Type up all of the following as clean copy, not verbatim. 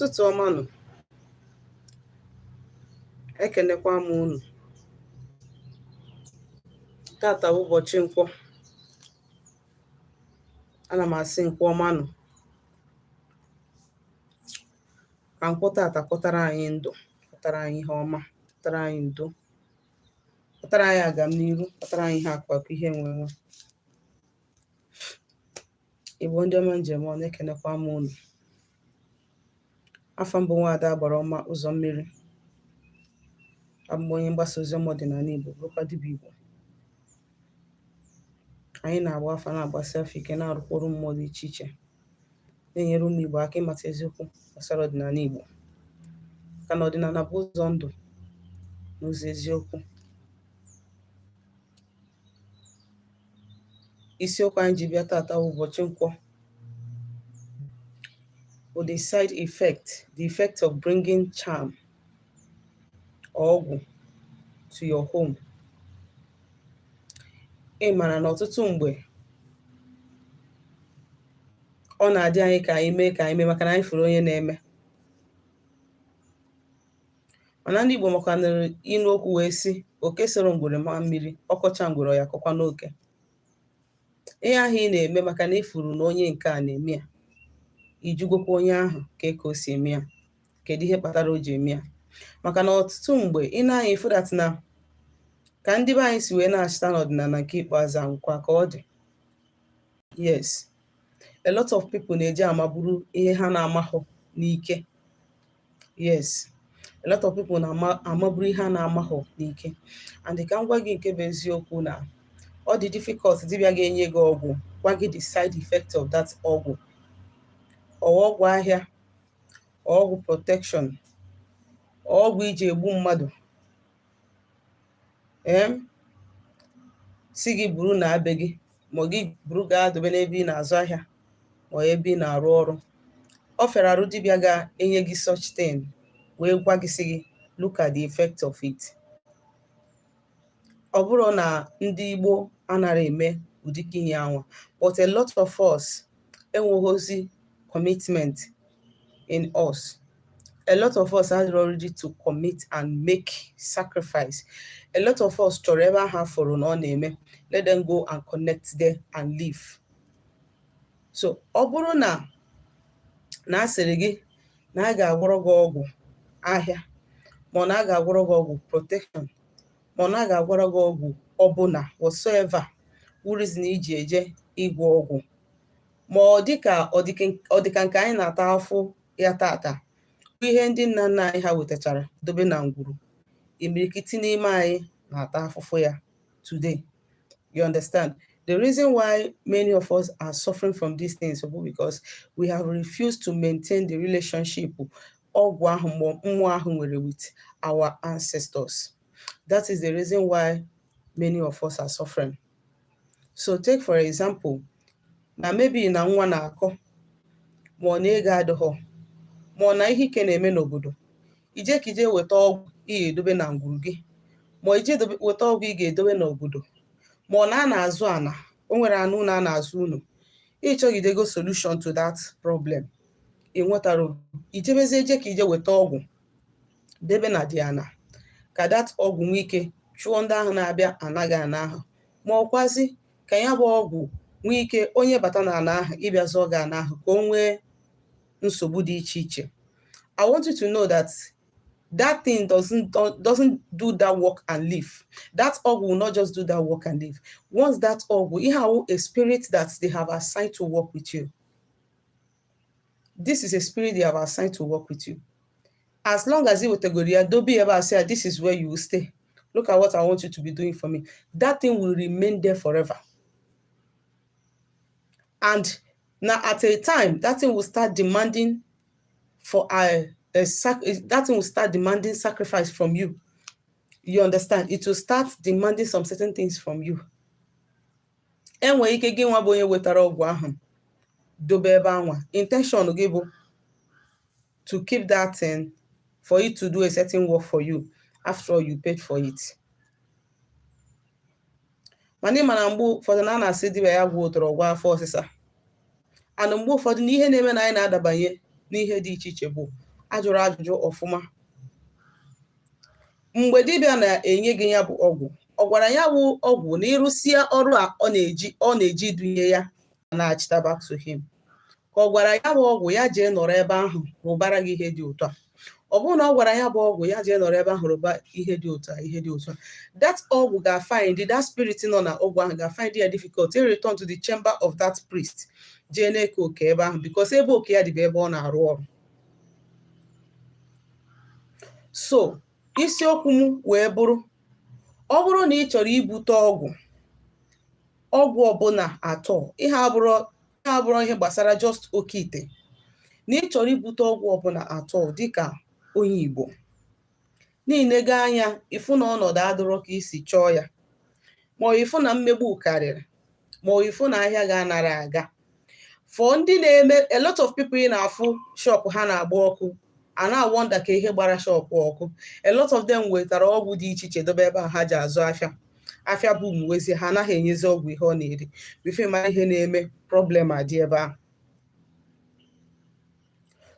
Ụtụtụ ọma nụ. Ekenekwa m unu. Tata bụ ụbọchị Nkwọ. Ana m asị Nkwọ ọma nụ. Ka Nkwọ tata kwọtara anyị ndụ, kwọtara anyị ihe ọma, kwọtara anyị udo, kwọtara anyị agamniru, kwọtara anyị ihe akụ akụ, ihe enwe enwe. Igbo ndị ọma njem ọnụ, ekenekwa m unu. Afa m bụ Nwaada Agbara Ọma Ụzọ Mmiri. Abụ m onye mgbasa ozi ọma ọdịnala Igbo, bụrụkwa dibịa Igbo. Anyị na-agba afa, na-agbasi afa ike, na-arụkwa ọrụ mmụọ dị iche iche, na-enyere ụmụ Igbo aka ịmata eziokwu gbasara ọdịnala Igbo, maka na ọdịnala bụ ụzọ ndụ na ụzọ eziokwu. Isiokwu anyị ji bịa tata bụ ụbọchị Nkwọ bụ the side effect, the effect of bringing charm or ọgwụ to your home. Ị mara na ọtụtụ mgbe ọ na-adị anyị ka anyị mee ka anyị mee maka na anyị fụrụ onye na-eme. Mana ndị Igbo makwanụrụ inu okwu wee sị, oke soro ngwere maa mmiri, ọ kọcha ngwere, ọ ya akọkwa n'oke. Ihe ahụ ị na-eme maka na ị fụrụ na onye nke a na-eme ya, ị jụgokwa onye ahụ ka ka o si eme ya, kedu ihe kpatara o ji eme ya? Maka na ọtụtụ mgbe ị na-anya ịfụ that na ka ndị be anyị si wee na-achịta n'ọdịnala nke ikpeazụ a nkwa ka ọ dị. Yes, a lot of people na-eji amaburu ihe ha na-amahụ n'ike. Yes, a lot of people na-amaburu ihe a na-amahụ n'ike. And ka m gwa gị nke bụ eziokwu, na ọ dị difficult dibịa ga-enye gị ọgwụ gwa gị the side effect of that ọgwụ, ọgwụ ahịa, ọgwụ protection, ọgwụ iji egbu mmadụ, si gị buru na be gị, ma gị buru gaa dobe n'ebe ị na-azụ ahịa ma ebe ị na-arụ ọrụ. Ọ fịara arụ dibịa ga-enye gị such thing wee gwa gị, sị gị, "Look at the effect of it." Ọ bụrụ na ndị Igbo anara eme ụdịka ihe anwa, but a lot of us enweghịzi commitment in us. A lot of us are ready to commit and make sacrifice. A lot of us chọrọ ebe ahụ afọrọ na ọ na-eme, let them go and connect there and live. So ọ bụrụ na a sịrị gị na a ga-agwọrọ gị ọgwụ ahịa, ma ọ na a ga-agwọrọ gị ọgwụ protection, ma ọ na a ga-agwọrọ gị ọgwụ ọbụla, whatsoever reason iji eje ịgwọ ọgwụ, ma ọ dịka ọ dịka nke anyị na-ata afụ ya tata, bụ ihe ndị nna nna anyị ha wetachara dobe na ngwuru, imirikiti n'ime anyị na-ata afụfụ ya today. You understand? The reason why many of us are suffering from these things bụ because we have refused to maintain the relationship ọgwụ ahụ, mmụọ ahụ nwere with our ancestors. That is the reason why many of us are suffering. So take for example, na maybe na nwa na-akọ, ma ọ na ego adịghọ, ma ọ na ihe ike na-eme n'obodo, ije ka ije weta ọgwụ ị ga-edobe na ngwuru gị, ma ije weta ọgwụ ị ga-edobe n'obodo, ma ọ na a na-azụ ana, o nwere anụ na a na-azụ unu, ịchọgidego solution to that problem, ị nwetara, ijebezie eje ka ije weta ọgwụ debe na dị ana, ka that ọgwụ nwee ike chụọ ndị ahụ na-abịa anaghị ana ahụ, ma ọkwazi ka ya bụ ọgwụ nwee ike onye bata na ana ahụ ịbịa zụọ gị ana ahụ, ka o nwee nsogbu dị iche iche. I want you to know that that thing doesn't do that work and leave. That ọgwụ will not just do that work and leave. Once that ọgwụ, ihe awụ a spirit that they have assigned to work with you. This is a spirit they have assigned to work with you. As long as ị wetagoro ya dobe ebe a, sị, "This is where you will stay. Look at what I want you to be doing for me." That thing will remain there forever. And now at a time, that thing will start demanding for a sac that thing will start demanding sacrifice from you. You understand? It will start demanding some certain things from you. Enwere ike gị nwa bụ onye wetara ọgwụ ahụ dobe ebe anwa, intention gị bụ to keep that thing for it to do a certain work for you. After all, you paid for it. Mana ị ma na mgbe ụfọdụ na a na-asị dibịa ya gwọ ụtọrọ gwa afọ ọsịsa, and mgbe ụfọdụ na ihe na-eme na anyị na-adabanye n'ihe dị iche iche bụ Ajụrụ ajụjụ ọfụma. Mgbe dibịa na-enye gị ya bụ ọgwụ, ọ gwara ya bụ ọgwụ na ịrụsịa ọrụ a ọ na-eji dunye ya na-achịta back to him, ka ọ gwara ya bụ ọgwụ ya jee nọrọ ebe ahụ rụbara gị ihe dị otu a? Ọ bụrụ na ọ gwara ya bụ ọgwụ ya jee nọrọ ebe ahụ rụba ihe dị otu a, ihe dị otu a, that ọgwụ ga-find, that spirit nọ na ọgwụ ahụ ga-find ya difficult to return to the chamber of that priest jee na-eke oke ebe ahụ, because ebe oke ya dị bụ ebe ọ na-arụ ọrụ. So isiokwu m wee bụrụ, ọ bụrụ na ị chọrọ ibute ọgwụ, ọgwụ ọbụla atọ, ihe abụrụ ihe gbasara just oke ite, na ị chọrọ ibute ọgwụ ọbụla atọ, dịka onye Igbo niile gaa anya ịfụ na ọnọdụ adịrọ ka isi chọọ ya, ma ọ ịfụ na mmegbu karịrị, ma ọ ịfụ na ahịa ga-anara aga, for ndị na-eme, a lot of people ị na-afụ shop ha na-agba ọkụ, a na-awonder ka ihe gbara shop ọkụ. A lot of them wetara ọgwụ dị iche iche dobe ebe a ha ji azụ afịa. Afịa bụ wezie, ha anaghị enyezi ọgwụ ihe ọ na-eri. Before mara ihe na-eme, problem adị ebe ahụ.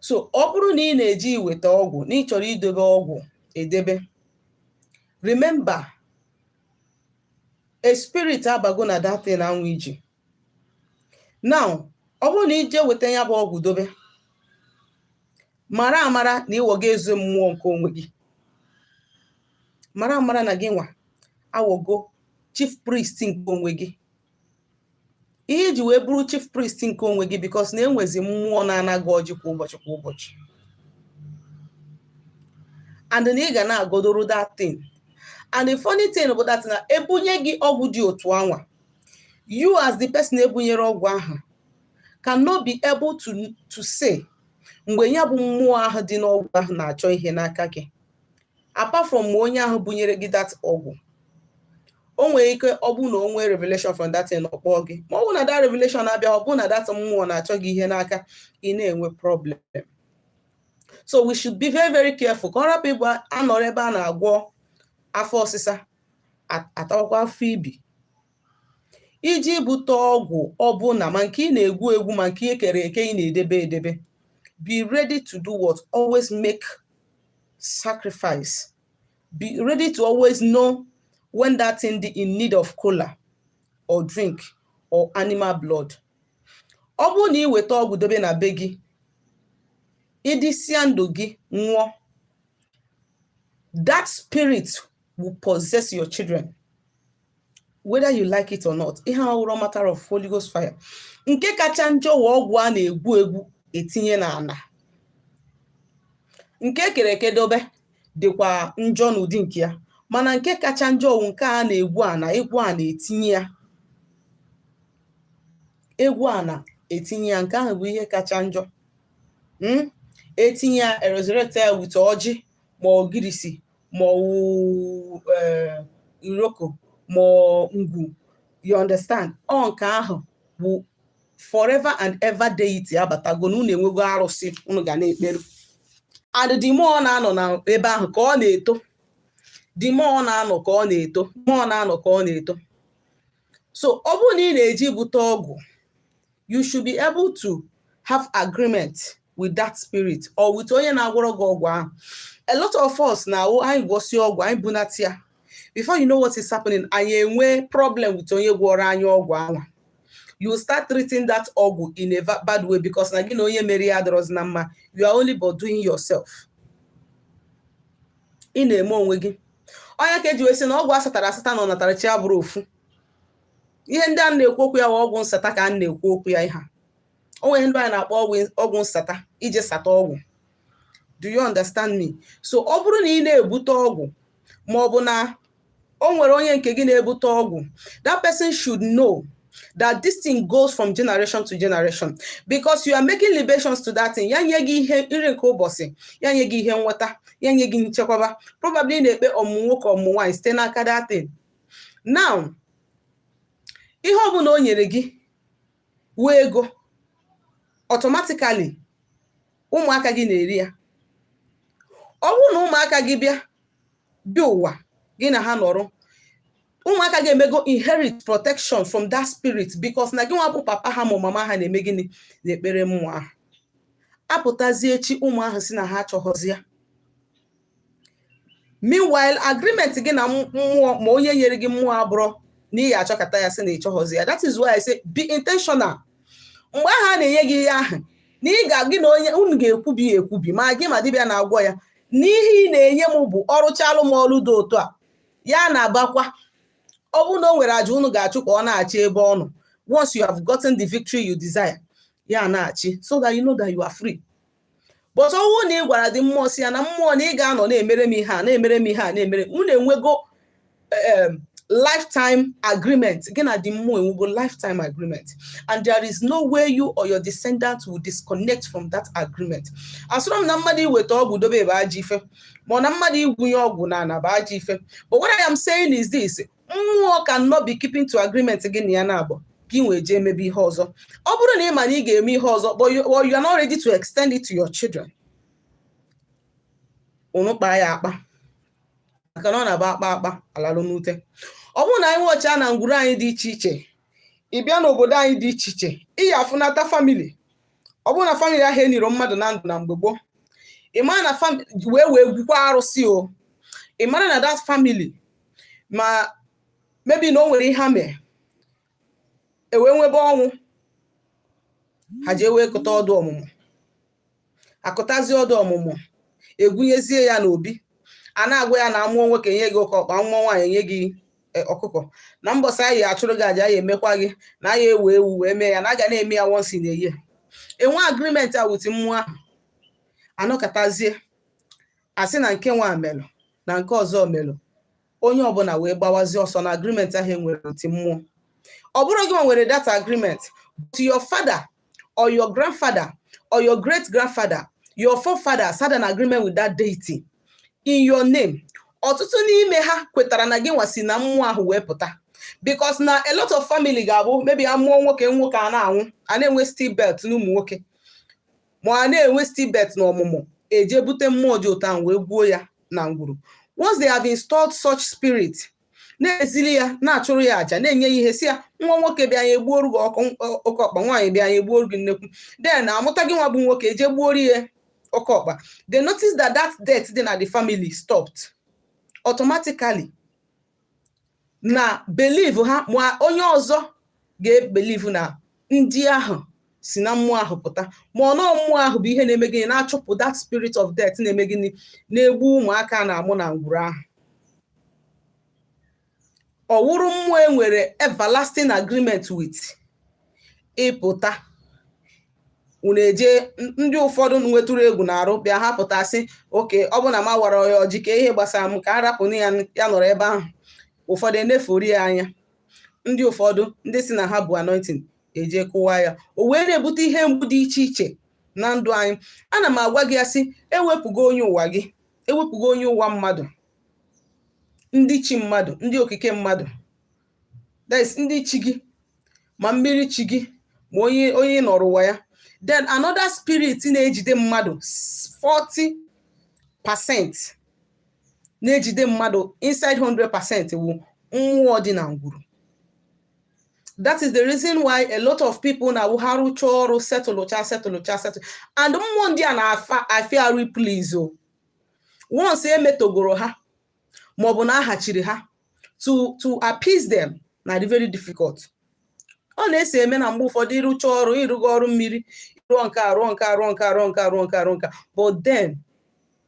So ọ bụrụ na ị na-eji iweta ọgwụ, na ị chọrọ idobe ọgwụ edebe, remember, a spirit abago na that thing anwụ iji. Now, ọ bụrụ na ije weta ya bụ ọgwụ dobe, mara amara na ịwọgo eze mmụọ nke onwe gị. Mara amara na gị nwa awọgo chief priest nke onwe gị. Ihe iji wee bụrụ chief priest nke onwe gị, because na enwezi mmụọ na-anaghị ọjị kwa ụbọchị kwa ụbọchị, and na ị ga na-agodoro that thing. And the funny thing bụ that na ebunye gị ọgwụ dị otu anwa, you as the person ebunyere ọgwụ ahụ cannot be able to say mgbe ya bụ mmụọ ahụ dị n'ọgwụ ahụ na-achọ ihe n'aka gị, apart from ma onye ahụ bunyere gị that ọgwụ. O nwere ike ọ bụ na o nwee revelation from that thing, ọkpọọ gị, ma ọ bụ na that revelation abịa, ọ bụ na that mmụọ na-achọ gị ihe n'aka, ị na-enwe problem. So we should be very, very careful ka ọ rapụ ịbụ anọrọ ebe a na-agwọ afọ ọsịsa atawakwa afọ ibi. Iji bute ọgwụ ọbụla, ma nke ị na-egwu egwu, ma nke ekere eke ị na-edebe edebe, be ready to do what? Always make sacrifice. Be ready to always know when that thing dị in need of kola or drink or animal blood. Ọ bụrụ na ị weta ọgwụ dobe na be gị, ịdịsịa ndụ gị nwụọ, that spirit will possess your children, whether you like it or not. Ihe awụrụ matter of Holy Ghost fire. Nke kacha njọ wụ ọgwụ a na-egwu egwu etinye n'ala. Nke ekere eke dobe dịkwa njọ n'ụdị nke ya, mana nke kacha njọ wụ nke a na-egwu ana, egwu a na-etinye ya, egwu a na-etinye ya. Nke ahụ bụ ihe kacha njọ. Etinye ya, resurrect ya with ọjị, ma ogirisi, ma ọwụ iroko, ma ngwu, you understand? Ọ nke ahụ bụ forever and ever deity abatago na unu enwego arụsị unu ga na-ekperu. And the more ọ na-anọ na ebe ahụ ka ọ na-eto, the more ọ na-anọ ka ọ na-eto, more ọ na-anọ ka ọ na-eto. So ọ bụrụ na ị na-eji bute ọgwụ, you should be able to have agreement with that spirit or with onye na-agwọrọ gị ọgwụ ahụ. A lot of us na-awụ anyị gwọsie ọgwụ, anyị bunata ya, before you know what is happening, anyị enwee problem with onye gwọrọ anyị ọgwụ ahụ. You start treating that ọgwụ in a bad way, because na gị na onye mere ya adịrọzi na mma. You are only but doing yourself. Ị na-eme onwe gị. Onye ka eji wee sị na ọgwụ asatara asata na ọnatara chi abụrụ ofu. Ihe ndị a na-ekwu okwu ya bụ ọgwụ nsata ka a na-ekwu okwu ya. Ihe a, o nwere ndị anyị na-akpọ ọgwụ nsata, ije sata ọgwụ. Do you understand me? So ọ bụrụ na ị na-ebute ọgwụ, ma ọ bụ na o nwere onye nke gị na-ebute ọgwụ, that person should know that this thing goes from generation to generation, because you are making libations to that thing. Ya nye gị ihe nri nke ụbọchị, ya nye gị ihe nweta, ya nye gị nchekwaba. Probably ị na-ekpe ọmụmụ nwoke, ọmụmụ nwaanyị site n'aka that thing. Now, ihe ọbụla o nyere gị wee ego, automatically ụmụaka gị na-eri ya. Ọ bụrụ na ụmụaka gị bịa bịa ụwa, gị na ha nọrọ, ụmụaka ga-emego inherit protection from that spirit, because na gị nwa bụ papa ha ma mama ha na-eme gịnị? Na-ekpere mmụọ ahụ. Apụtazie echi, ụmụ ahụ si na ha achọghọzi ya. Meanwhile, agreement gị na mmụọ ma onye nyere gị mmụọ abụrụ na ị ga-achọkọta ya sị na ị chọghọzi ya. That is why I say be intentional. Mgbe ahụ a na-enye gị ihe ahụ na ị ga gị na onye unu ga-ekwubi ekwubi, ma gị ma dibịa na-agwọ ya, n'ihe ị na-enye m bụ ọrụchalụ m ọrụ dị otu a, ya na-abakwa. Ọ bụrụ na o nwere aja unu ga-achụ ka ọ na-achị ebe ọ nọ, once you have gotten the victory you desire, ya na-achị, so that you know that you are free. But ọ bụrụ na ị gwara dị mmụọ, si ya na mmụọ na ị ga-anọ na-emere m ihe a, na-emere m ihe a, na-emere, unu enwego lifetime agreement. Gị na the mmụọ enwego lifetime agreement, and there is no way you or your descendants will disconnect from that agreement. Asụrụ m na mmadụ iweta ọgwụ dobe ebe ajọ ife, ma ọ na mmadụ igwunye ọgwụ na ana bụ ajọ ife, but what I am saying is this: mmụọ cannot be keeping to agreement gị na ya na-abụ ka ị nwee jee emebe ihe ọzọ. Ọ bụrụ na ị ma na ị ga-eme ihe ọzọ, but you are not ready to extend it to your children, unu kpaa ya akpa, maka na ọ na-aba akpa akpa alalụ n'ute. Ọ bụrụ na anyị nwọchaa na ngwuru anyị dị iche iche, ị bịa n'obodo anyị dị iche iche, ị ya afụnata family. Ọ bụrụ na family ahụ eniro mmadụ na ndụ na mgbe gboo, ị mara na family wee gwukwa arụsị o, ị mara na that family ma maybe na o nwere ihe ha mee e wee nwebe ọnwụ, ha jee wee kụta ọdụ ọmụmụ, akụtazie ọdụ ọmụmụ, egwunyezie ya n'obi, a na-agwa ya na amụọ nwoke nye gị oke ọkpa, amụọ nwaanyị nye gị ọkụkọ, na mbọsị anyị achụrụ gị aja, anyị emekwa gị na anyị ewu ewu wee mee ya, na a ga na-eme ya once in a year. Enwe agreement a with mmụọ ahụ. Anọkọtazie, asị na nke nwa melụ na nke ọzọ melụ, onye ọbụla wee gbawazie ọsọ na agreement ahụ enwere with mmụọ. Ọ bụrụ gị nwa nwere that agreement, but your father or your grandfather or your great grandfather, your forefathers had an agreement with that deity in your name. Ọtụtụ n'ime ha kwetara na gị nwa si na mmụọ ahụ wee pụta, because na a lot of family ga-abụ maybe amụọ nwoke, nwoke a na-anwụ, a na-enwe stillbirth n'ụmụ nwoke, ma a na-enwe stillbirth na ọmụmụ, eje bute mmụọ dị otu ahụ wee gwuo ya na ngwuru. Once they have installed such spirit, na-ezili ya, na-achụrụ ya àjà, na-enye ya ihe, si ya nwa nwoke bịa ya egbuoru gị oke ọkpa, nwaanyị bịa ya egbuoru gị nnekwu, then amụta gị nwa bụ nwoke, eje gbuoru ya oke ọkpa. They notice that that death dị na the family stopped automatically. Na believe ha, ma onye ọzọ ga-ebelieve na ndị ahụ si na mmụọ ahụ pụta, ma ọ nọọ mmụọ ahụ bụ ihe na-eme gịnị, na-achụpụ that spirit of death na-eme gịnị, na-egbu ụmụaka na-amụ na ngwuru ahụ. Ọ wụrụ mmụọ e nwere everlasting agreement with, ịpụta unu eje. Ndị ụfọdụ nwetụrụ egwu na-arụ bịa, ha pụta sị oke ọ bụ na ma wara ya ọjị ka ihe gbasara m, ka a rapụ ya, ya nọrọ ebe ahụ. Ụfọdụ enefori ya anya, ndị ụfọdụ ndị si na ha bụ anointing eje kụwa ya, o wee na-ebute ihe mgbu dị iche iche na ndụ anyị. Ana m agwa gị ya sị, ewepụgo onye ụwa gị, ewepụgo onye ụwa mmadụ, ndị chi mmadụ, ndị okike mmadụ, that is ndị chi gị, ma mmiri chi gị, ma onye onye nọrọ ụwa ya. Then another spirit na-ejide mmadụ, 40% na-ejide mmadụ inside 100% wụ mmụọ dị na ngwuru. That is the reason why a lot of people na-awụ ha rụchaa ọrụ, setụlụcha, setụlụcha, settle, and mmụọ ndị a na-afịa arụ please o. Once emetogoro ha maọbụ na ahachiri ha, to appease them na dị very difficult. Ọ na-ese eme na mgbe ụfọdụ ịrụcha ọrụ, ịrụgo ọrụ mmiri, rụọ nke a, rụọ nke a, rụọ nke a, rụọ nke a, rụọ nke a, rụọ nke a, but then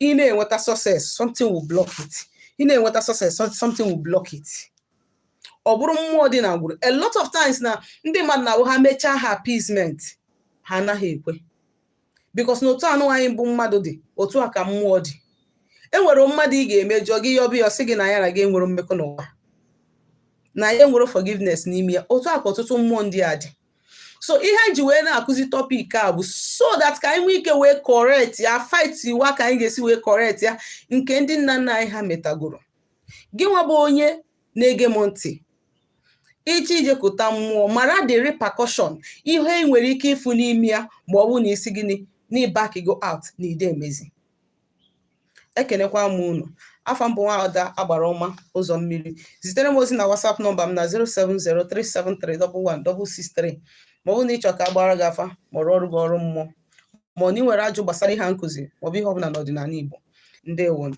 ị na-enweta success, something will block it. Ị na-enweta success, something will block it. Ọ bụrụ mmụọ dị na ngwuru. A lot of times na ndị mmadụ na-abụ ha mechaa ha appeasement, ha anaghị ekwe, because na otu anụ anyị bụ mmadụ dị, otu a ka mmụọ dị. E nwere mmadụ ị ga-emejọ gị, ya ọbịa ọsị gị na ya na gị enwere mmekọ n'ụwa, na ya enwere forgiveness n'ime ya. Otu a ka ọtụtụ mmụọ ndị a dị. So ihe anyị ji wee na-akụzi topic a bụ so that ka anyị nwee ike wee correct ya, fight iwa ka anyị ga-esi wee correct ya nke ndị nna nna anyị ha metagoro. Gị nwa bụ onye na-ege m ntị, ịchọ ijekụta mmụọ, mara the repercussion, ihe ị nwere ike ịfụ n'ime ya, ma ọ bụ na isi gịnị na ịback go out na ide emezi. Ekenekwa m unu. Afọ mbụ, nwaada agbara ọma ụzọ mmiri. Zitere m ozi na WhatsApp nọmba m na 07037311663, ma ọ bụ na ịchọ ka agbara gị afa, ma ọ rụọ ọrụ gị ọrụ mmụọ. Ma ọ na ị nwere ajụ gbasara ihe a nkụzi maọbụ ihe ọbụla n'ọdịnala Igbo. Ndewonu.